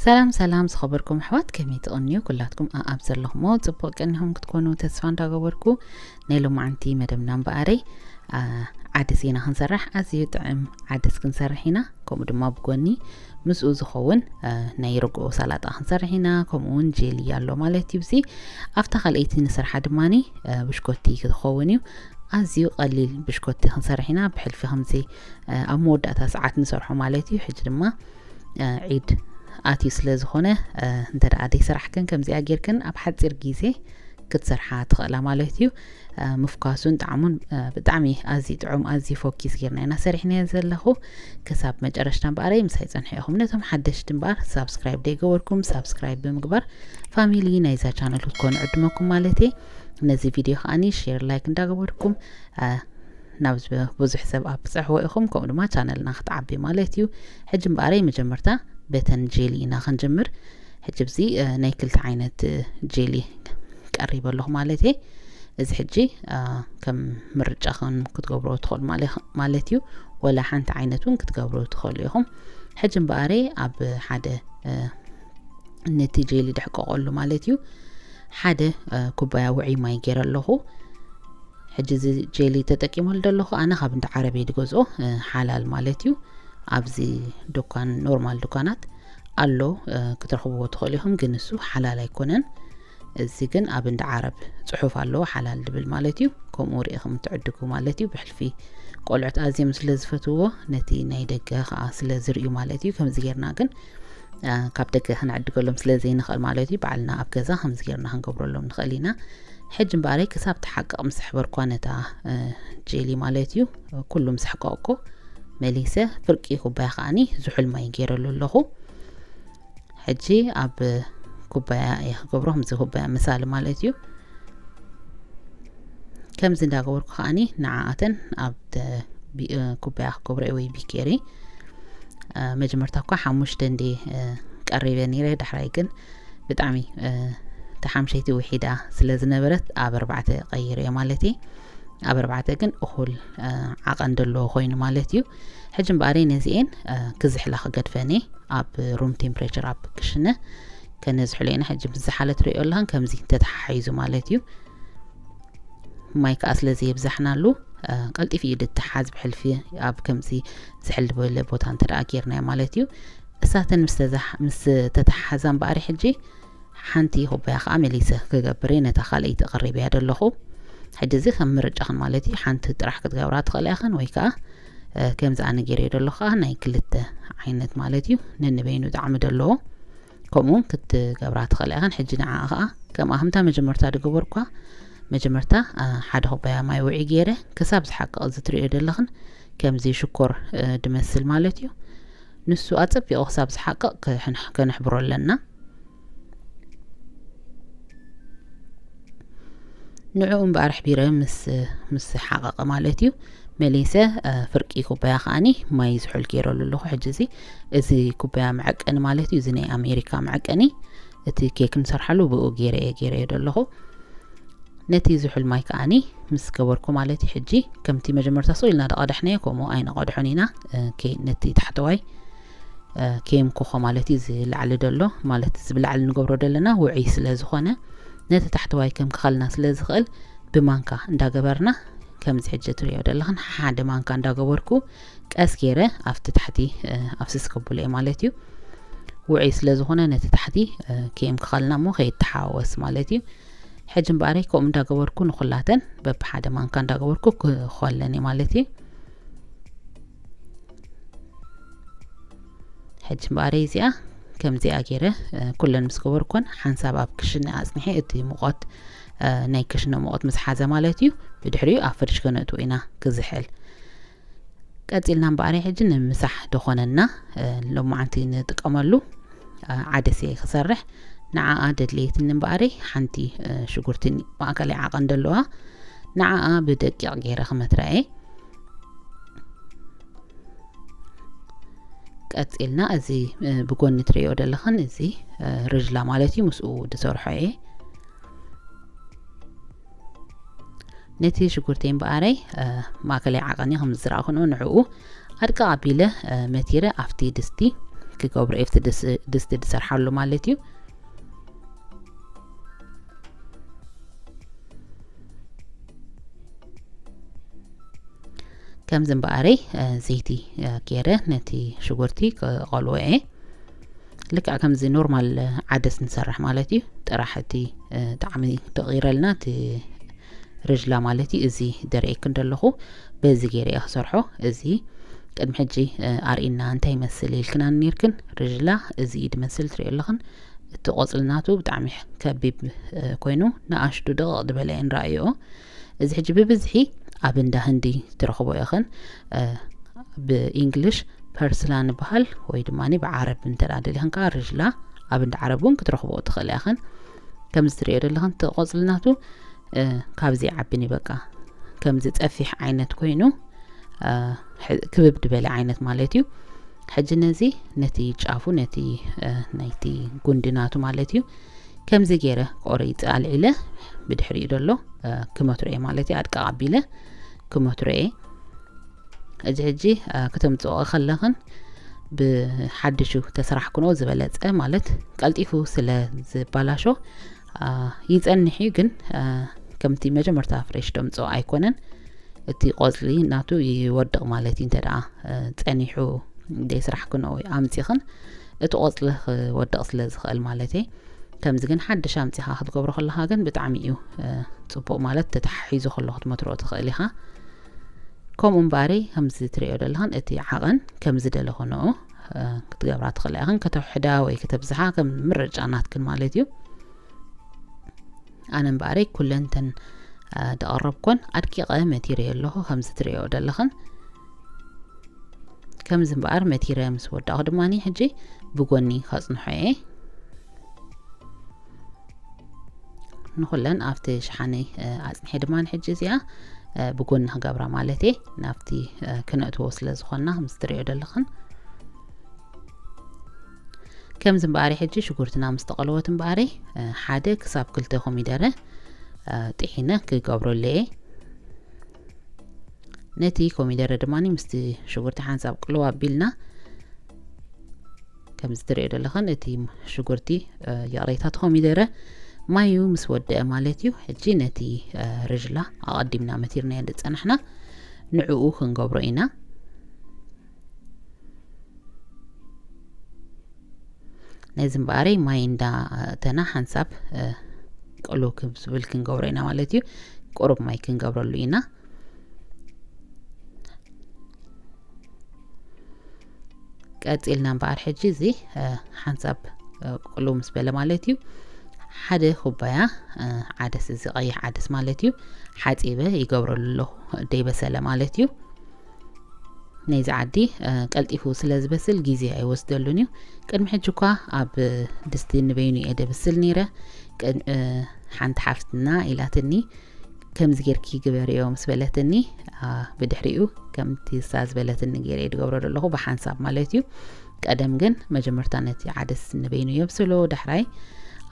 ሰላም ሰላም ዝኸበርኩም ኣሕዋት፣ ከመይ ትቕንዩ? ኩላትኩም ኣኣብ ዘለኹሞ ጽቡቕ ቀኒኹም ክትኮኑ ተስፋ እንዳገበርኩ፣ ናይ ሎማዓንቲ መደብና እምበኣረይ፣ ዓ-፣ ዓደስ ኢና ክንሰርሕ። ኣዝዩ ጥዕም ዓደስ ክንሰርሕ ኢና። ከምኡ ድማ ብጎኒ ምስኡ ዝኸውን፣ እ፣ ናይ ርግኦ ሰላጣ ክንሰርሕ ኢና። ከምኡ እውን ጄሊ ኣሎ ማለት እዩ። እዚ ኣብታ ካልኣይቲ ንሰርሓ ድማኒ፣ እ፣ ብሽኮቲ ክኸውን እዩ። ኣዝዩ ቀሊል ብሽኮቲ ክንሰርሕ ኢና። ብሕልፊ ከምዚ፣ እ፣ ኣብ መወዳእታ ሰዓት ንሰርሖ ማለት እዩ። ሕጂ ድማ፣ እ፣ ዒድ ኣትዩ ስለ ዝኾነ፣ እ፣ እንተ ደኣ ዘይሰራሕክን ከምዚኣ ጌርክን ኣብ ሓጺር ግዜ ክትሰርሓ ትኽእላ ማለት እዩ። እ፣ ምፍኳሱን ጣዕሙን፣ እ፣ ብጣዕሚ ኣዝዩ ጥዑም፣ ኣዝዩ ፎኪስ ጌርና ኢና ሰሪሕናዮ ዘለኹ። ክሳብ መጨረሽታ እምበኣረይ ምሳይ ጽንሑ ኢኹም። ነቶም ሓደሽቲ እምበኣር ሳብስክራይብ ዘይገበርኩም ሳብስክራይብ ብምግባር ፋሚሊ ናይዛ ቻነል ክትኮኑ ዕድመኩም ማለት እየ። ነዚ ቪድዮ ከኣኒ ሼር፣ ላይክ እንዳገበርኩም፣ እ፣ ናብ ዝብ-፣ ብዙሕ ሰብ ኣብጽሕዎ ኢኹም፣ ከምኡ ድማ ቻነልና ክትዓቢ ማለት እዩ። ሕጂ እምበኣረይ መጀመርታ በተን ጄሊ ኢና ክንጅምር። ሕጂ ኣብዚ፣ እ፣ ናይ ክልተ ዓይነት፣ እ፣ ጄሊ ቀሪበ ኣለኹ ማለት እየ። እዚ ሕጂ፣ እ፣ ከም ምርጫ ከም ክትገብሮ ትኽእሉ ማለ-፣ ማለት እዩ። ወላ ሓንቲ ዓይነት እውን ክትገብሩ ትኽእሉ ኢኹም። ሕጂ እምበኣረይ ኣብ ሓደ፣ እ፣ ነቲ ጄሊ ድሕቀቐሉ ማለት እዩ። ሓደ፣ እ፣ ኩባያ ውዑይ ማይ ገይረ ኣለኹ። ሕጂ እዚ ጄሊ ተጠቂመሉ ዘለኹ ኣነ ካብ እንዳ ዓረብ እየ ዝገዝኦ፣ እ፣ ሓላል ማለት እዩ። ኣብዚ ዱኳን፣ ኖርማል ዱኳናት ኣሎ፣ እ፣ ክትረኽብዎ ትኽእሉ ኢኹም፣ ግን እሱ ሓላል ኣይኮነን። እዚ ግን ኣብ እንዳ ዓረብ ጽሑፍ ኣለዎ፣ ሓላል ዝብል ማለት እዩ። ከምኡ ርኢኹም ትዕድጉ ማለት እዩ። ብሕልፊ ቆልዑት ኣዝዮም ስለ ዝፈትውዎ፣ ነቲ ናይ ደገ ከኣ ስለ ዝርእዩ ማለት እዩ። ከምዚ ጌርና ግን፣ እ፣ ካብ ደገ ክንዕድገሎም ስለ ዘይንኽእል ማለት እዩ፣ ባዕልና ኣብ ገዛ ከምዚ ጌርና ክንገብረሎም ንኽእል ኢና። ሕጂ እምበኣረይ ክሳብ ትሓቅቕ ምስ ኣሕበርኳ ነታ፣ እ፣ ጄሊ ማለት እዩ፣ ኩሉ ምስ ኣሕቀቕኩ መሊሰ ፍርቂ ኩባያ ከኣኒ ዝሑል ማይ ገይረሉ ኣለኹ። ሕጂ ኣብ ኩባያ እየ ክገብሮ፣ ከምዚ ኩባያ ምሳሊ ማለት እዩ። ከምዚ እንዳገበርኩ ከኣኒ ንዓኣተን ኣብ ተ-፣ ቢ-፣ እ፣ ኩባያ ክገብሮ እየ ወይ ቢኬሪ። እ፣ መጀመርታ እኳ ሓሙሽተ እንዲ፣ እ፣ ቀሪበ ነይረ፣ ዳሕራይ ግን ብጣዕሚ፣ እ፣ ተሓምሸይቲ ውሒዳ ስለ ዝነበረት ኣብ ኣርባዕተ ቀይረ እየ ማለት እየ። ኣብ ኣርባዕተ ግን እኹል፣ እ፣ ዓቐን ዘለዎ ኮይኑ ማለት እዩ። ሕጂ እምበኣረይ ነዚኤን፣ እ፣ ክዝሕላ ክገድፈን እየ። ኣብ ሩም ቴምፕሬቸር ኣብ ክሽነ ከነዝሕሎ ኢና። ሕጂ ምስ ዝሓለ ትርእዮ ኣለኽን ከምዚ ተተሓሒዙ ማለት እዩ። ማይ ከኣ ስለ ዘየብዛሕናሉ፣ እ፣ ቀልጢፉ እዩ ድተሓዝ ብሕልፊ ኣብ ከምዚ ዝሕል ዝበለ ቦታ እንተ ደኣ ጌርናዮ ማለት እዩ። እሳተን ምስ ተዛሕ-፣ ምስ ተተሓሓዛ እምበኣር ሕጂ ሓንቲ ኩባያ ከኣ መሊሰ ክገብር እየ። ነታ ካልኣይቲ ቀሪበያ ደለኹ። ሕጂ እዚ ከም ምርጫኽን ማለት እዩ። ሓንቲ ጥራሕ ክትገብራ ትኽእላ ኢኽን ወይ ከኣ፣ እ፣ ከምዚ ኣነ ገይረዮ ደለኹ ከኣ ናይ ክልተ ዓይነት ማለት እዩ። ነንበይኑ ጣዕሚ ደለዎ። ከምኡ እውን ክትገብራ ትኽእላ ኢኽን። ሕጂ ንዓኣ ከኣ ከምኣ ከምታ መጀመርታ ዝገበርኳ፣ መጀመርታ፣ እ፣ ሓደ ኩባያ ማይ ውዒ ገይረ ክሳብ ዝሓቅቕ እዚ ትርእዮ ደለኽን ከምዚ ሽኮር፣ እ፣ ድመስል ማለት እዩ። ንሱ ኣጸቢቑ ክሳብ ዝሓቅቕ ክሕን-፣ ከነሕብሮ ኣለና። ንዕኡ እምበኣር ኣሕቢረ ምስ፣ ምስ ሓቐቐ ማለት እዩ። መሊሰ፣ እ፣ ፍርቂ ኩባያ ከኣኒ ማይ ዝሑል ገይረሉ ኣለኹ። ሕጂ እዚ፣ እዚ ኩባያ መዐቀኒ ማለት እዩ። እዚ ናይ ኣሜሪካ መዐቀኒ፣ እቲ ኬክ ንሰርሓሉ ብኡ ገይረ እየ፣ ገይረ እየ ደለኹ። ነቲ ዝሑል ማይ ከኣኒ ምስ ገበርኩ ማለት እዩ። ሕጂ ከምቲ መጀመርታ ስቕ ኢልና ዝቐዳሕናዮ ከምኡ ኣይንቐድሖን ኢና። እ፣ ከይ-፣ ነቲ ታሕተዋይ፣ እ፣ ከየምኩኾ ማለት እዩ። እዚ ላዕሊ ደሎ ማለት እዚ ብላዕሊ ንገብሮ ደለና ውዑይ ስለ ዝኾነ ነቲ ታሕተዋይ ከም ክኸልና ስለ ዝኽእል ብማንካ እንዳገበርና ከምዚ ሕጂ ትርእዮ ደለኽን ሓደ ማንካ እንዳገበርኩ ቀስ ገይረ ኣብቲ ታሕቲ፣ እ፣ ኣፍስስ ከብሎ እየ ማለት እዩ። ውዑይ ስለ ዝኾነ ነቲ ታሕቲ፣ እ፣ ከየምክኸልና እሞ ከይተሓዋወስ ማለት እዩ። ሕጂ እምበኣረይ ከምኡ እንዳገበርኩ ንኹላተን በብሓደ ማንካ እንዳገበርኩ ክኾለን እየ ማለት እዩ። ሕጂ እምበኣረይ እዚኣ ከምዚኣ ገይረ፣ እ፣ ኩለን ምስ ገበርኩን ሓንሳብ ኣብ ክሽነ ኣጽኒሐ እቲ ሙቐት፣ እ፣ ናይ ክሽነ ሙቐት ምስ ሓዘ ማለት እዩ። ብድሕሪኡ ኣብ ፍሪጅ ከነእትዎ ኢና ክዝሕል። ቀጺልና እምበኣረይ ሕጂ ንምሳሕ ዝኾነና፣ እ፣ ሎማዓንቲ ንጥቀመሉ፣ እ፣ ዓደስ እየ ክሰርሕ። ንዓኣ ደድለየትኒ እምበኣረይ ሓንቲ፣ እ፣ ሽጉርቲ ማእከላይ ዓቐን ደለዋ፣ ንዓኣ ብደቂቕ ገይረ ክመትራ እየ። ቀጺልና እዚ፣ እ፣ ብጎኒ ትርእዮ ደለኽን እዚ፣ እ፣ ርጅላ ማለት እዩ፣ ምስኡ ዝሰርሖ እየ። ነቲ ሽጉርተይ እምበኣረይ፣ እ፣ ማእከላይ ዓቐን እየ ከም ዝዝራእኩ ንኡ ንዕኡ ኣድቅቕ ኣቢለ፣ እ፣ መቲረ ኣብቲ ድስቲ ክገብሮ እየ፣ ኣብቲ ድስ- ድስቲ ዝሰርሓሉ ማለት እዩ። ከምዚ እምበኣረይ፣ እ፣ ዘይቲ፣ እ፣ ገይረ ነቲ ሽጉርቲ ክቐልዎ እየ። ልክዕ ከምዚ ኖርማል፣ እ፣ ዓደስ ንሰርሕ ማለት እዩ። ጥራሕ እቲ፣ እ፣ ጣዕሚ ተቐይረልና እቲ ርጅላ ማለት እዩ። እዚ ደርእየክን ዘለኹ በዚ ገይረ እየ ክሰርሖ። እዚ ቅድሚ ሕጂ፣ እ፣ ኣርእና እንታይ ይመስል ኢልክና ነይርክን። ርጅላ እዚ እዩ ዝመስል ትሪኦ ኣለኽን። እቲ ቆጽሊ ናቱ ብጣዕሚ ከቢብ፣ እ፣ ኮይኑ ንኣሽቱ ደቐቕ ዝበለ እየን ረኣይኦ። እዚ ሕጂ ብብዝሒ ኣብ እንዳ ህንዲ ትረኽቦ ኢኽን። እ፣ ብኢንግሊሽ ፐርስላ ንበሃል ወይ ድማ ብዓረብ እንተ ደኣ ደሊኽን ከዓ ርጅላ ኣብ እንዳ ዓረብ እውን ክትረኽቦ ትኽእል ኢኽን። ከምዚ ትሪኦ ዘለኽን እቲ ቆጽሊ ናቱ፣ እ፣ ካብዚ ይዓብን እዩ በቃ። ከምዚ ጸፊሕ ዓይነት ኮይኑ፣ እ፣ ሕ- ክብብ ዝበለ ዓይነት ማለት እዩ። ሕጂ ነዚ ነቲ ጫፉ ነቲ፣ እ፣ ናይቲ ጉንዲ ናቱ ማለት እዩ ከምዚ ገይረ ቆሪፀ ኣልዒለ ብድሕሪኡ ዘሎ፣ እ፣ ክመትሮ እየ ማለት እዩ። ኣድቃቕ ኣቢለ ክመትሮ እየ። እዚ ሕጂ፣ እ፣ ክተምፅኦ ከለኽን ብሓድሹ ተሰራሕክንኦ ዝበለፀ ማለት ቀልጢፉ ስለ ዝባላሾ፣ እ፣ ይፀንሕ እዩ ግን፣ እ፣ ከምቲ መጀመርታ ፍሬሽ ተምፅኦ ኣይኮነን። እቲ ቆፅሊ ናቱ ይወድቕ ማለት እዩ። እንተ ደኣ፣ እ፣ ፀኒሑ ዘይስራሕክንኦ ወይ ኣምፂኽን እቲ ቆፅሊ ክወድቕ ስለ ዝኽእል ማለት እየ። ከምዚ ግን ሓድሽ ኣምፂኻ ክትገብሮ ከለኻ ግን ብጣዕሚ እዩ፣ እ፣ ፅቡቕ ማለት ተተሓሒዙ ከሎ ክትመትሮ ትኽእል ኢኻ። ከምኡ እምበኣሪ ከምዚ ትሪኦ ዘለኽን እቲ ዓቐን ከምዚ ደለኽንኦ፣ እ፣ ክትገብራ ትኽእላ ኢኽን። ከተውሕዳ ወይ ከተብዝሓ ከም ምርጫ ናትክን ማለት እዩ። ኣነ እምበኣረይ ኩለንተን፣ እ፣ ደቐረብኮን ኣድቂቐ መቲረ ኣለኹ ከምዚ ትሪኦ ዘለኽን። ከምዚ እምበኣር መቲረ ምስ ወዳእኹ ድማኒ ሕጂ ብጎኒ ከጽንሖ እየ። ንኹለን ኣብቲ ሸሓነይ፣ እ፣ ኣጽኒሐ ድማኒ ሕጂ እዚኣ፣ እ፣ ብጎኒ ክገብራ ማለት እየ። ናብቲ፣ እ፣ ክነእትዎ ስለ ዝኾንና ከምዚ ትሪኦ ዘለኽን። ከምዚ እምበኣሪ ሕጂ ሽጉርትና ምስ ተቐለወት እምበኣሪ፣ እ፣ ሓደ ክሳብ ክልተ ኮሚደረ፣ እ፣ ጥሒነ ክገብረሉ እየ። ነቲ ኮሚደረ ድማኒ ምስቲ ሽጉርቲ ሓንሳብ ቅልው ኣቢልና ከምዚ ትሪኦ ዘለኽን እቲ ሽጉርቲ፣ እ፣ ይቕሬታ እቲ ኮሚደረ ማዩ ምስ ወደአ ማለት እዩ። ሕጂ ነቲ፣ እ፣ ርጅላ ኣቐዲምና መቲርናዮ ዝጸናሕና ንዕኡ ክንገብሮ ኢና። ነዚ እምበኣረይ ማይ እንዳ እተና ሓንሳብ፣ እ፣ ቅልው ክብ ዝብል ክንገብሮ ኢና ማለት እዩ። ቁሩብ ማይ ክንገብረሉ ኢና። ቀጺልና እምበኣር ሕጂ እዚ፣ እ፣ ሓንሳብ፣ እ፣ ቅልው ምስ በለ ማለት እዩ። ሓደ ኩባያ፣ እ፣ ዓደስ፣ እዚ ቀይሕ ዓደስ ማለት እዩ። ሓጺበ ይገብረሉ ኣለኹ፣ ደይበሰለ ማለት እዩ። ናይዚ ዓዲ፣ እ፣ ቀልጢፉ ስለ ዝበስል ግዜ ኣይወስደሉን እዩ። ቅድሚ ሕጂ እኳ ኣብ ድስቲ ንበይኑ እየ ደብስል ነይረ። ቅድ-፣ እ፣ ሓንቲ ሓፍትና ኢላትኒ፣ "ከምዚ ጌርኪ ግበርዮ" ምስ በለትኒ፣ ኣ፣ ብድሕሪኡ ከምቲ እሳ ዝበለትኒ ገይረ እየ ዝገብሮ ዘለኹ፣ ብሓንሳብ ማለት እዩ። ቀደም ግን መጀመርታ ነቲ ዓደስ ንበይኑ የብስሎ፣ ዳሕራይ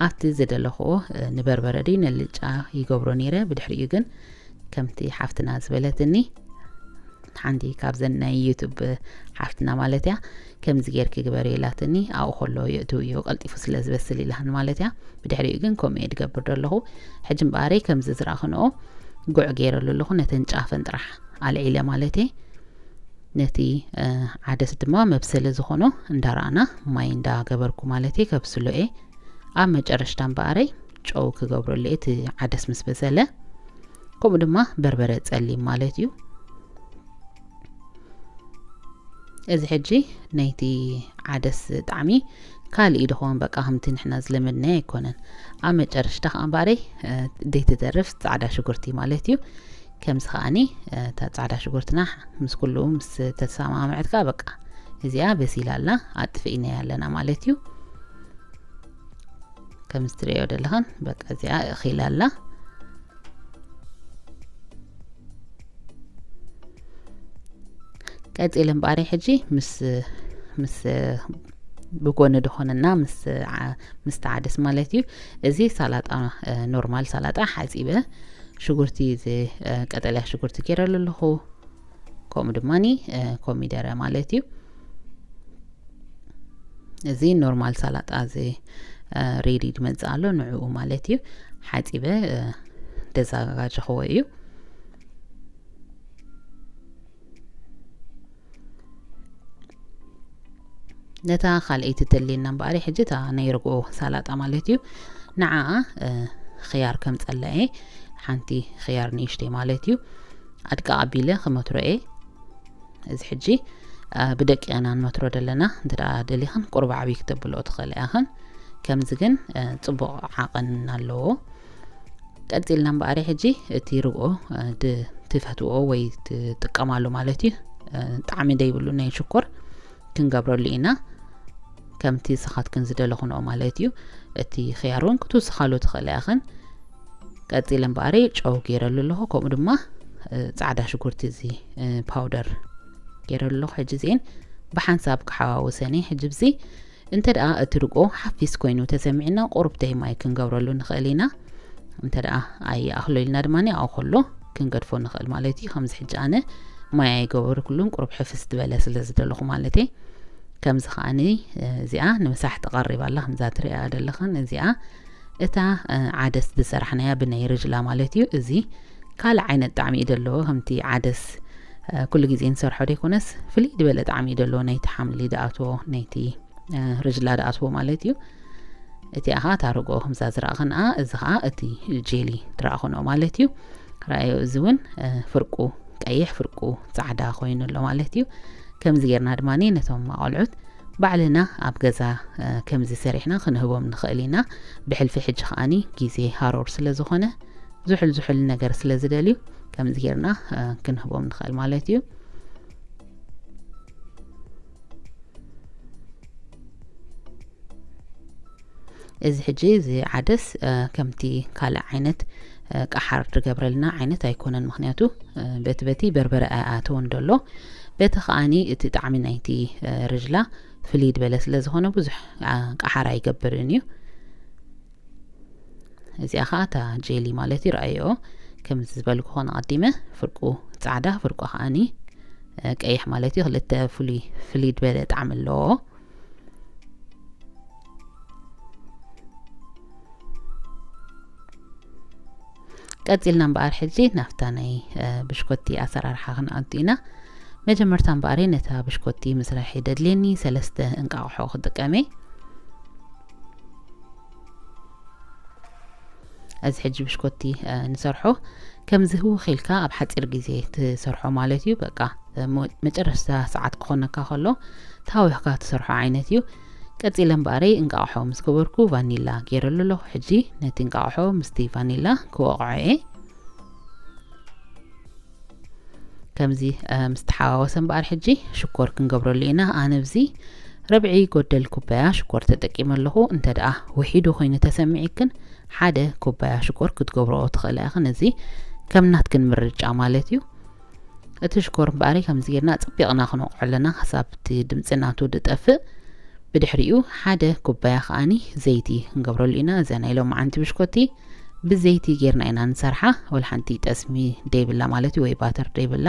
ኣብቲ ዝደለኽዎ፣ እ፣ ንበርበረ ድዩ ነልጫ ይገብሮ ነይረ። ብድሕሪኡ ግን ከምቲ ሓፍትና ዝበለትኒ፣ ሓንቲ ካብዘን ናይ ዩቱብ ሓፍትና ማለት እያ፣ "ከምዚ ጌርኪ ግበሪ" ኢላትኒ። ኣብኡ ከሎ የእትውዮ ቀልጢፉ ስለ ዝበስል ኢላን ማለት እያ። ብድሕሪኡ ግን ከምኡ እየ ድገብር ዘለኹ። ሕጂ እምበኣረይ ከምዚ ዝረኣኽንኦ ጉዕ ገይረሉ ኣለኹ። ነተን ጫፈን ጥራሕ ኣልዒለ ማለት እየ። ነቲ፣ እ፣ ዓደስ ድማ መብሰሊ ዝኾኖ እንዳረኣና ማይ እንዳገበርኩ ማለት እየ ከብስሎ እየ። ኣብ መጨረሽታ እምበኣረይ ጨው ክገብረሉ እየ፣ እቲ ዓደስ ምስ በሰለ። ከምኡ ድማ በርበረ ጸሊም ማለት እዩ። እዚ ሕጂ ናይቲ ዓደስ ጣዕሚ ካልእ እዩ ድኸውን፣ በቃ ከምቲ ንሕና ዝለመድናዮ ኣይኮነን። ኣብ መጨረሽታ ከኣ እምበኣረይ፣ እ፣ ዘይትተርፍ ጻዕዳ ሽጉርቲ ማለት እዩ። ከምዚ ከኣኒ፣ እ፣ እታ ጻዕዳ ሽጉርትና ምስ ኩሉ ምስ ተሰማምዐት ከኣ በቃ እዚኣ በሲላ ኣላ፣ ኣጥፊእናያ ኣለና ማለት እዩ። ከምዚ ትርእዮ ዘለኽን በቃ እዚኣ እኺላ ኣላ። ቀጺለ እምበኣሪ ሕጂ ምስ፣ ምስ ብጎኒ ድኾነና ምስ ዓ-፣ ምስ ተዓደስ ማለት እዩ። እዚ ሳላጣ፣ እ፣ ኖርማል ሳላጣ ሓጺበ ሽጉርቲ፣ እዚ፣ እ፣ ቀጠልያ ሽጉርቲ ገይረሉ ኣለኹ። ከምኡ ድማኒ፣ እ፣ ኮሚደረ ማለት እዩ። እዚ ኖርማል ሳላጣ እዚ ሬዲ ዝመጽእ ኣሎ፣ ንዕኡ ማለት እዩ። ሓጺበ፣ እ፣ ተዘጋጀኽዎ እዩ። ነታ ካልኣይቲ ተልየና እምበኣር፣ ሕጂ እታ ናይ ርግኦ ሳላጣ ማለት እዩ። ንዓኣ፣ እ፣ ኽያር ከም ጸላኤ፣ ሓንቲ ኽያር ንእሽተይ ማለት እዩ። ኣድቃ ኣቢለ ክመትሮ እየ። እዚ ሕጂ፣ እ፣ ብደቂቕና ንመትሮ ዘለና። እንተ ደኣ ደሊኽን ቁሩብ ዓብዪ ክተብልኦ ትኽእላ ኢኽን። ከምዚ ግን፣ እ፣ ጽቡቕ ዓቐን ኣለዎ። ቀጺልና እምበኣር ሕጂ እቲ ርግኦ፣ እ፣ ድ-፣ ትፈትዎ ወይ ትጥቀማሉ ማለት እዩ። እ፣ ጣዕሚ ደይብሉ ናይ ሽኮር ክንገብረሉ ኢና። ከምቲ ንስኻትክን ዝደለኹንኦ ማለት እዩ። እቲ ኽያር እውን ክትውስኻሉ ትኽእላ ኢኽን። ቀጺለ እምበኣር ጨው ገይረሉ ኣለኹ፣ ከምኡ ድማ፣ እ፣ ጻዕዳ ሽጉርቲ እዚ፣ እ፣ ፓውደር ገይረሉ ኣለኹ። ሕጂ እዚኤን ብሓንሳብ ክሓዋውሰን እየ። ሕጂ እዚ እንተ ደኣ እቲ ርግኦ ሓፊስ ኮይኑ ተሰሚዕና፣ ቁሩብ ደይ ማይ ክንገብረሉ ንኽእል ኢና። እንተ ደኣ ኣይኣኽሎ ኢልና ድማ ኣብኡ ከሎ ክንገድፎ ንኽእል ማለት እዩ። ከምዚ ሕጂ ኣነ ማይ ኣይገበርኩሉን፣ ቁሩብ ሕፍስ ዝበለ ስለ ዝደለኹ ማለት እየ። ከምዚ ከኣኒ፣ እ፣ እዚኣ ንምሳሕ ተቐሪባ ኣላ፣ ከምዛ ትሪኣ ዘለኽን እዚኣ እታ፣ እ፣ ዓደስ ዝሰራሕናያ ብናይ ርጅላ ማለት እዩ። እዚ ካልእ ዓይነት ጣዕሚ እዩ ዘለዎ፣ ከምቲ ዓደስ፣ እ፣ ኩሉ ግዜ ንሰርሖ ደይኮነስ ፍልይ ዝበለ ጣዕሚ እዩ ዘለዎ፣ ናይቲ ሓምሊ ዝኣትዎ፣ ናይቲ፣ እ፣ ርጅላ ዝኣትዎ ማለት እዩ። እቲኣ ኸዓ እታ ርግኦ ከምዛ ዝረኣኽንኣ፣ እዚ ኸዓ እቲ ጄሊ ዝረኣኽንኦ ማለት እዩ። ረኣዮ፣ እዚ እውን፣ እ፣ ፍርቁ ቀይሕ ፍርቁ ጻዕዳ ኮይኑ ኣሎ ማለት እዩ። ከምዚ ጌርና ድማ ነቶም ኣቆልዑት ባዕልና ኣብ ገዛ፣ እ፣ ከምዚ ሰሪሕና ክንህቦም ንኽእል ኢና። ብሕልፊ ሕጂ ከኣኒ ግዜ ሃሮር ስለ ዝኾነ፣ ዝሑል ዝሑል ነገር ስለ ዝደልዩ፣ ከምዚ ጌርና፣ እ፣ ክንህቦም ንኽእል ማለት እዩ። እዚ ሕጂ እዚ ዓደስ፣ እ፣ ከምቲ ካልእ ዓይነት፣ እ፣ ቀሓር ዝገብረልና ዓይነት ኣይኮነን። ምኽንያቱ፣ እ፣ በቲ በቲ በርበረ ኣይኣተወን ዘሎ። በቲ ከኣኒ እቲ ጣዕሚ ናይቲ፣ እ፣ ርጅላ ፍልይ ዝበለ ስለ ዝኾነ ብዙሕ፣ እ፣ ቀሓር ኣይገብርን እዩ። እዚኣ ኸዓ እታ ጄሊ ማለት እዩ። ረኣይኦ፣ ከምዚ ዝበልኩ ኾነ ቀዲመ፣ ፍርቁ ጻዕዳ፣ ፍርቁ ከኣኒ፣ እ፣ ቀይሕ ማለት እዩ። ክልተ ፍሉይ፣ ፍልይ ዝበለ ጣዕሚ ኣለዎ። ቀጺልና እምበኣር ሕጂ ናብታ ናይ፣ እ፣ ብሽኮቲ ኣሰራርሓ ክንኣቱ ኢና። መጀመርታ እምበኣር ነታ ብሽኮቲ ምስራሕ ደድልየኒ ሰለስተ እንቃቑሖ ክጥቀም እየ። እዚ ሕጂ ብሽኮቲ፣ እ፣ ንሰርሖ ከምዚ ህውኽ ኢልካ ኣብ ሓጺር ግዜ ትሰርሖ ማለት እዩ። በቃ፣ እ፣ ሞ-፣ መጨረሽታ ሰዓት ክኾነካ ከሎ ተሃዊኽካ ትሰርሖ ዓይነት እዩ። ቀጺለ እምበኣረይ እንቃቑሖ ምስ ገበርኩ ቫኒላ ገይረሉ ኣለኹ። ሕጂ ነቲ እንቃቑሖ ምስቲ ቫኒላ ክወቕዖ እየ። ከምዚ፣ እ፣ ምስ ተሓዋወሰ እምበኣር ሕጂ ሽኮር ክንገብረሉ ኢና። ኣነ ኣብዚ ርብዒ ጎደል ኩባያ ሽኮር ተጠቂመ ኣለኹ። እንተ ደኣ ውሒዱ ኮይኑ ተሰሚዒክን ሓደ ኩባያ ሽኮር ክትገብርኦ ትኽእላ ኢኽን። እዚ ከም ናትክን ምርጫ ማለት እዩ። እቲ ሽኮር እምበኣር ከምዚ ጌርና ጸቢቕና ክንወቕዖ ኣለና፣ ክሳብ እቲ ድምጺ ናቱ ዝጠፍእ። ብድሕሪኡ ሓደ ኩባያ ከኣኒ ዘይቲ ክንገብረሉ ኢና። እዛ ናይ ሎማዓንቲ ብሽኮቲ ብዘይቲ ጌርና ኢና ንሰርሓ፣ ወላ ሓንቲ ጠስሚ ደይብላ ማለት እዩ፣ ወይ ባተር ደይብላ።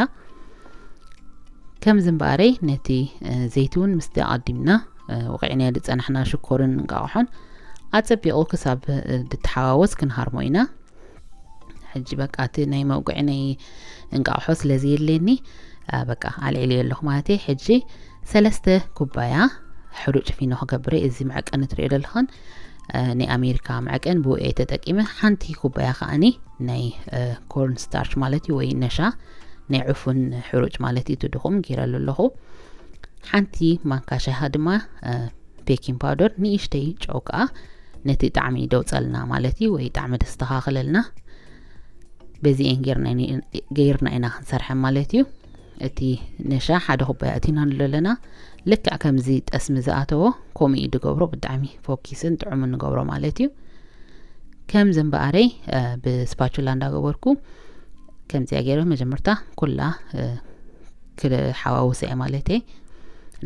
ከምዚ እምበኣረይ ነቲ፣ እ፣ ዘይቲ እውን ምስቲ ኣቐዲምና፣ እ፣ ወቒዕናዮ ዝጸናሕና ሽኮርን እንቃቑሖን ኣጸቢቑ ክሳብ፣ እ፣ ዝተሓዋወስ ክንሃርሞ ኢና። ሕጂ በቃ እቲ ናይ መውቅዒ ናይ እንቃቑሖ ስለ ዘየድልየኒ፣ እ፣ በቃ ኣልዒለዮ ኣለኹ ማለት እየ። ሕጂ ሰለስተ ኩባያ ሕሩጭ ፊኖ ክገብር እየ። እዚ መዐቀኒ ትሪኦ ዘለኽን፣ እ፣ ናይ ኣሜሪካ መዐቀን ብኡ እየ ተጠቂመ። ሓንቲ ኩባያ ከኣኒ ናይ፣ እ፣ ኮርን ስታርች ማለት እዩ፣ ወይ ነሻ ናይ ዕፉን ሕሩጭ ማለት እዩ፣ እቲ ድኹም ገይረሉ ኣለኹ። ሓንቲ ማንካ ሻሂ ድማ፣ እ፣ ቤኪንግ ፓውደር፣ ንእሽተይ ጨው ከኣ ነቲ ጣዕሚ ደውጸልና ማለት እዩ፣ ወይ ጣዕሚ ደስተኻኽለልና። በዚኤን ጌርና ኒ-፣ ጌርና ኢና ክንሰርሐን ማለት እዩ። እቲ ነሻ ሓደ ኩባያ ኣእቲናሉ ኣለና። ልክዕ ከምዚ ጠስሚ ዝኣተዎ ከምኡ እዩ ዝገብሮ፣ ብጣዕሚ ፎኪስን ጥዑምን ንገብሮ ማለት እዩ። ከምዚ እምበኣረይ፣ እ፣ ብስፓቹላ እንዳገበርኩ ከምዚኣ ገይረ መጀመርታ ኩላ፣ እ፣ ክሓዋውሰ እየ ማለት እየ።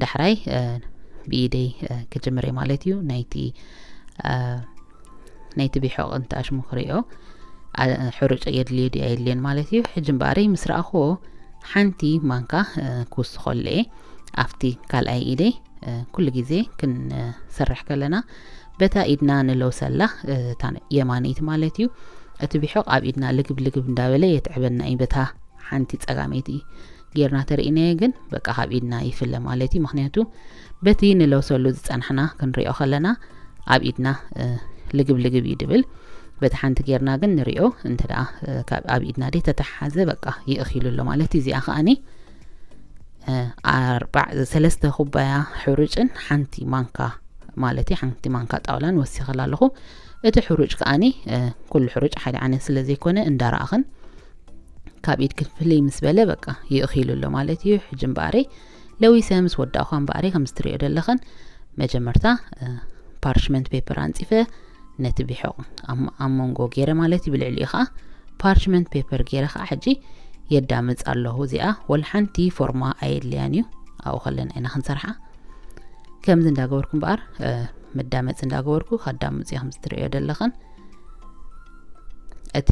ዳሕራይ፣ እ፣ ብኢደይ፣ እ፣ ክጅምር እየ ማለት እዩ። ናይቲ፣ እ፣ ናይቲ ቢሖ ቅንጣሽሙ ክሪኦ፣ ኣ-፣ ሕሩጭ የድልዮ ድዩ ኣየድልዮን ማለት እዩ። ሕጂ እምበኣረይ ምስ ረኣኽዎ ሓንቲ ማንካ፣ እ፣ ክውስኸሉ እየ ኣብቲ ካልኣይ ኢደይ፣ ኩሉ ግዜ ክንሰርሕ ከለና በታ ኢድና ንለውሰላ፣ እታ የማነይቲ ማለት እዩ፣ እቲ ቢሖቕ ኣብ ኢድና ልግብ ልግብ እንዳበለ የትዕበና እዩ። በታ ሓንቲ ጸጋመይቲ ጌርና ተርእናዮ ግን በቃ ካብ ኢድና ይፍለ ማለት እዩ። ምክንያቱ በቲ ንለውሰሉ ዝጸናሕና ክንሪኦ ከለና ኣብ ኢድና ልግብ ልግብ እዩ ድብል። በቲ ሓንቲ ጌርና ግን ንሪኦ እንተ ደኣ ኣብ ኢድና ደይ ተተሓዘ በቃ ይእኺሉ ኣሎ ማለት እዩ። እዚኣ ከኣኒ ኣርባዕ ሰለስተ ኩባያ ሕሩጭን ሓንቲ ማንካ ማለት እዩ፣ ሓንቲ ማንካ ጣውላን ወሲኸላ ኣለኹ። እቲ ሕሩጭ ከኣኒ ኩሉ ሕሩጭ ሓደ ዓይነት ስለ ዘይኮነ እንዳረኣኽን ካብ ኢድ ክፍልይ ምስ በለ በቃ ይእኺሉ ኣሎ ማለት እዩ። ሕጂ እምበኣረይ ለዊሰ ምስ ወዳእኳ እምበኣረይ ከም ዝትሪኦ ዘለኽን መጀመርታ ፓርሽመንት ፔፐር ኣንጺፈ ነቲ ቢሖቕ ኣብ መንጎ ገይረ ማለት እዩ። ብልዕሊኡ ከዓ ፓርችመንት ፔፐር ገይረ ከዓ ሕጂ የዳምፅ ኣለኹ። እዚኣ ወላ ሓንቲ ፎርማ ኣየድልያን እዩ። ኣብኡ ከለና ኢና ክንሰርሓ። ከምዚ እንዳገበርኩ እምበኣር መዳመፂ እንዳገበርኩ ከዳምፅ እየ። ከምዚ ትርእዮ ዘለኽን እቲ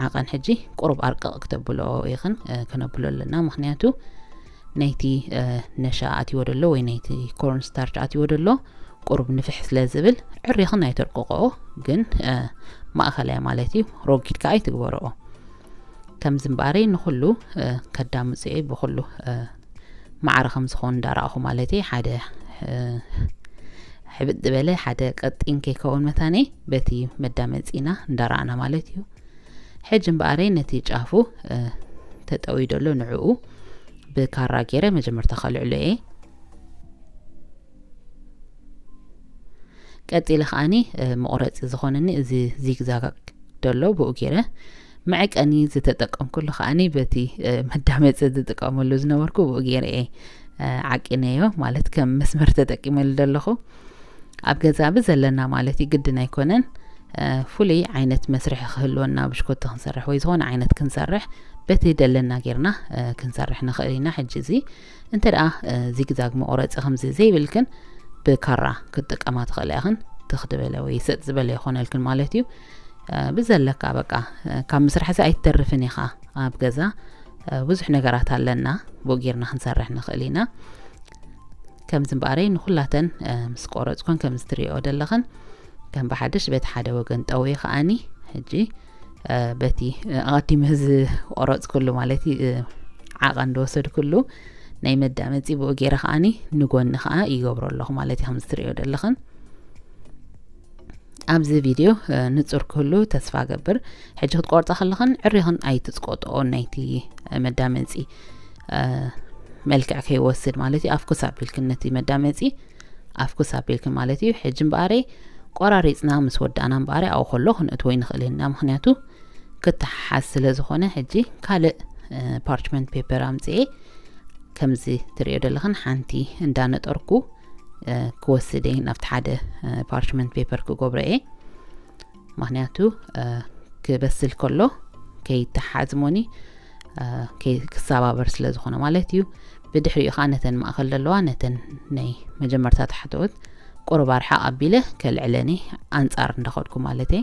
ዓቐን ሕጂ ቁሩብ ኣርቅቕ ክተብሎ ኢኽን ክነብሎ ኣለና። ምክንያቱ ናይቲ ነሻ ኣትይዎ ደሎ ወይ ናይቲ ኮርን ስታርች ኣትይዎ ደሎ ቁሩብ ንፍሕ ስለ ዝብል ዕሪኽን ኣይተርቅቆ፣ ግን ማእኸላይ ማለት እዩ። ሮጊድ ከዓ ኣይትግበረኦ። ከምዚ እምበኣረይ ንኹሉ ከዳምፅኦ ብኩሉ ማዕረ ከም ዝኾን እንዳረኣኹ ማለት ሓደ ሕብጥ ዝበለ ሓደ ቀጢን ከይከውን መታነይ በቲ መዳመፂና እንዳረኣና ማለት እዩ። ሕጂ እምበኣረይ ነቲ ጫፉ ተጠውዩ ደሎ ንዕኡ ብካራ ገይረ መጀመርታ ከልዕሎ እየ። ቀፂለ ከዓኒ መቑረፂ ዝኾነኒ እዚ ዚግዛግ ደሎ ብኡ ገይረ፣ መዐቀኒ ዝተጠቀምኩሉ ከዓኒ በቲ መዳመፂ ዝጥቀመሉ ዝነበርኩ ብኡ ገይረ እየ ዓቂነዮ፣ ማለት ከም መስመር ተጠቂመሉ ደለኹ። ኣብ ገዛ ብዘለና ማለት እዩ፣ ግድን ኣይኮነን ፍሉይ ዓይነት መስርሒ ክህልወና፣ ብሽኮቲ ክንሰርሕ ወይ ዝኾነ ዓይነት ክንሰርሕ በቲ ደለና ጌርና ክንሰርሕ ንኽእል ኢና። ሕጂ እዚ እንተ ደኣ ዚግዛግ መቑረፂ ከምዚ ዘይብልክን ብካራ ክትጥቀማ ትኽእላ ኢኽን። ትኽ ዝበለ ወይ ሰጥ ዝበለ ይኾነልክን ማለት እዩ። ብዘለካ በቃ ካብ ምስራሕ እዚ ኣይትተርፍን ኢኻ። ኣብ ገዛ ብዙሕ ነገራት ኣለና፣ ብኡ ጌርና ክንሰርሕ ንኽእል ኢና። ከምዚ እምበኣረይ ንኹላተን ምስ ቆረፅኩን ከምዚ ትሪኦ ደለኽን ከም ብሓድሽ በቲ ሓደ ወገን ጠውየ ከዓኒ ሕጂ በቲ ኣቐዲመ ዝቆረፅኩሉ ማለት እዩ ዓቐን ዝወሰድኩሉ ናይ መዳመፂ ብኡ ገይረ ከዓኒ ንጎኒ ከዓ ይገብሮ ኣለኹ ማለት እዩ። ከምዚ ትሪኦ ደለኽን ኣብዚ ቪድዮ ንፁር ክህሉ ተስፋ ገብር። ሕጂ ክትቆርፃ ከለኽን ዕሪኽን ኣይትፅቆጥኦ ናይቲ መዳመፂ መልክዕ ከይወስድ ማለት እዩ። ኣፍኩስ ኣቢልክን ነቲ መዳመፂ ኣፍኩስ ኣቢልክን ማለት እዩ። ሕጂ እምበኣረይ ቆራሪፅና ምስ ወዳእና እምበኣረይ ኣብኡ ከሎ ክንእትዎ ይንኽእል ኢና። ምኽንያቱ ክተሓሓዝ ስለ ዝኾነ ሕጂ ካልእ ፓርችመንት ፔፐር ኣምፅኤ ከምዚ ትሪኦ ዘለኽን ሓንቲ እንዳነጠርኩ ክወስድ እየ ናብቲ ሓደ ፓርችመንት ፔፐር ክገብሮ እየ። ምኽንያቱ ክበስል ከሎ ከይተሓዝሞኒ ክሰባበር ስለ ዝኾነ ማለት እዩ። ብድሕሪኡ ከዓ ነተን ማእኸል ዘለዋ ነተን ናይ መጀመርታ ተሓተወት ቁሩብ ኣርሓቕ ኣቢለ ከልዕለኒ ኣንፃር እንዳኸድኩ ማለት እየ።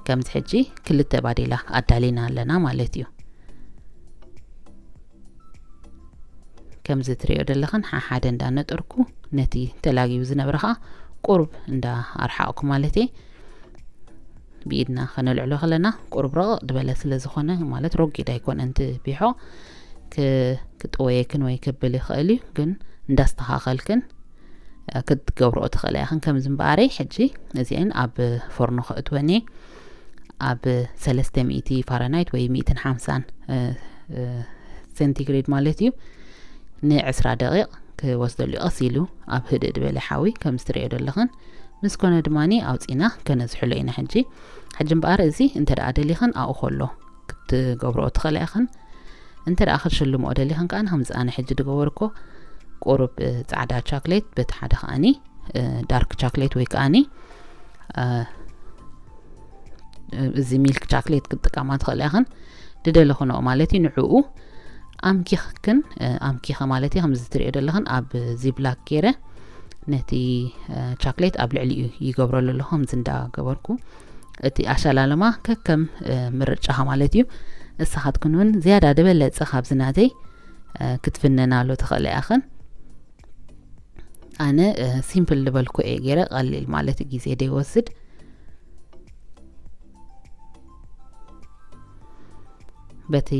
ከምዚ ሕጂ ክልተ ባዴላ ኣዳሊና ኣለና ማለት እዩ። ከምዚ ትሪኦ ዘለኽን ሓሓደ እንዳነጠርኩ ነቲ ተላጊቡ ዝነበረ ከዓ ቁሩብ እንዳ ኣርሓቕኩ ማለት እየ። ብኢድና ከነልዕሎ ከለና ቁሩብ ረቕቕ ዝበለ ስለ ዝኾነ ማለት ሮጊድ ኣይኮነን ትቢሖ ክጥወየክን ወይ ክብል ይኽእል እዩ፣ ግን እንዳስተኻኸልክን ክትገብርኦ ትኽእላ ኢኽን። ከምዚ እምበኣረይ ሕጂ እዚአን ኣብ ፎርኖ ከእትወን እየ። ኣብ ሰለስተ ሚእቲ ፋረናይት ወይ ሚእትን ሓምሳን ሴንቲግሬድ ማለት እዩ ንዕስራ ደቂቕ ክወስደሉ እዩ። ቀስ ኢሉ ኣብ ህድእ ዝበለ ሓዊ ከምዚ ትሪኦ ዘለኽን ምስ ኮነ ድማኒ ኣውፂና ከነዝሕሎ ኢና። ሕጂ ሕጂ እምበኣር እዚ እንተ ደኣ ደሊኽን ኣብኡ ከሎ ክትገብርኦ ትኽእላ ኢኽን። እንተ ደኣ ክትሽልምኦ ደሊኽን ከኣ ከምዚ ኣነ ሕጂ ዝገበርኮ ቁሩብ ጻዕዳ ቻክሌት በቲ ሓደ ከኣኒ ዳርክ ቻክሌት ወይ ከኣኒ እዚ ሚልክ ቻክሌት ክትጥቀማ ትኽእላ ኢኽን። ዝደለኽንኦ ማለት እዩ። ንዕኡ ኣምኪኽክን ኣምኪኸ ማለት እዩ። ከምዚ ትሪኦ ዘለኽን ኣብ ዚብላክ ገይረ ነቲ ቻክሌት ኣብ ልዕሊኡ ይገብረሉ ኣለኹ። ከምዚ እንዳገበርኩ እቲ ኣሸላልማ ከከም ምርጫኻ ማለት እዩ። እሳኻትክን እውን ዝያዳ ዝበለጸ ካብዚ ናተይ ክትፍነናሉ ትኽእላ ኢኽን። ኣነ ሲምፕል ዝበልኩ እየ ገይረ፣ ቀሊል ማለት ግዜ ደይወስድ። በቲ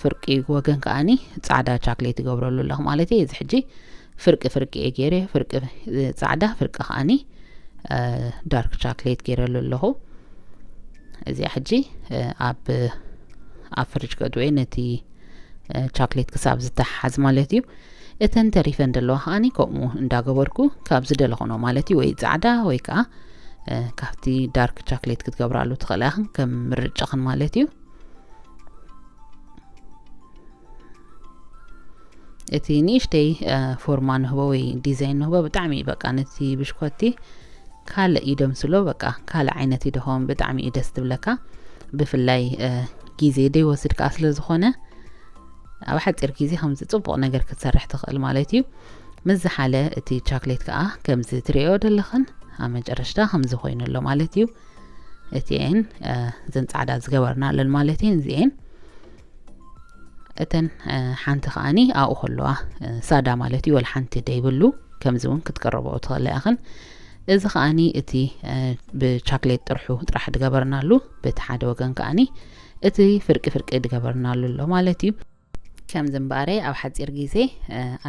ፍርቂ ወገን ከኣኒ ጻዕዳ ቻክሌት ይገብረሉ ኣለኹ ማለት እዩ። እዚ ሕጂ ፍርቂ ፍርቂ እየ ገይረ፣ ፍርቂ ጻዕዳ፣ ፍርቂ ከኣኒ ዳርክ ቻክሌት ገይረሉ ኣለኹ። እዚኣ ሕጂ ኣብ ኣብ ፍሪጅ ከድወ ነቲ ቻክሌት ክሳብ ዝተሓዝ ማለት እዩ። እተን ተሪፈን ዘለዋ ከኣኒ ከምኡ እንዳገበርኩ ካብ ዝደለኹኖ ማለት እዩ፣ ወይ ጻዕዳ ወይ ከዓ ካብቲ ዳርክ ቻክሌት ክትገብራሉ ትኽእላ ኢኽን ከም ምርጫኽን ማለት እዩ። እቲ ንእሽተይ ፎርማ ንህቦ ወይ ዲዛይን ንህቦ ብጣዕሚ በቃ ነቲ ብሽኮቲ ካልእ ይደምስሎ። በቃ ካልእ ዓይነት ይደኾም ብጣዕሚ እዩ ደስ ትብለካ። ብፍላይ ግዜ ደይወስድ ከዓ ስለ ዝኾነ ኣብ ሓፂር ግዜ ከምዚ ፅቡቕ ነገር ክትሰርሕ ትኽእል ማለት እዩ። ምስ ዝሓለ እቲ ቻክሌት ከዓ ከምዚ ትሪኦ ዘለኽን ኣብ መጨረሽታ ከምዚ ኮይኑ ኣሎ ማለት እዩ። እቲኤን እዘን ጻዕዳ ዝገበርና ኣለን ማለት እዩ። እዚኤን እተን ሓንቲ ከዓኒ ኣብኡ ከለዋ ሳዳ ማለት እዩ፣ ወላ ሓንቲ ደይብሉ። ከምዚ እውን ክትቀረበኦ ትኽእላ ኢኽን። እዚ ከዓኒ እቲ ብቻክሌት ጥርሑ ጥራሕ ዝገበርናሉ፣ በቲ ሓደ ወገን ከዓኒ እቲ ፍርቂ ፍርቂ ዝገበርናሉ ኣሎ ማለት እዩ። ከምዚ እምበኣረይ ኣብ ሓፂር ግዜ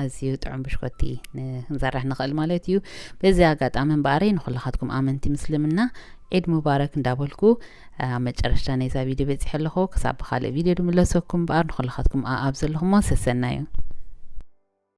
ኣዝዩ ጥዑም ብሽኮቲ ክንሰርሕ ንኽእል ማለት እዩ። በዚ ኣጋጣሚ እምበኣረይ ንኩላኻትኩም ኣመንቲ ምስልምና ዒድ ሙባረክ እንዳበልኩ ኣብ መጨረሽታ ናይዛ ቪድዮ በፂሐ ኣለኹ። ክሳብ ብኻልእ ቪድዮ ድምለሰኩም እምበኣር ንኩላኻትኩም ኣብ ዘለኹሞ ሰሰናዩ።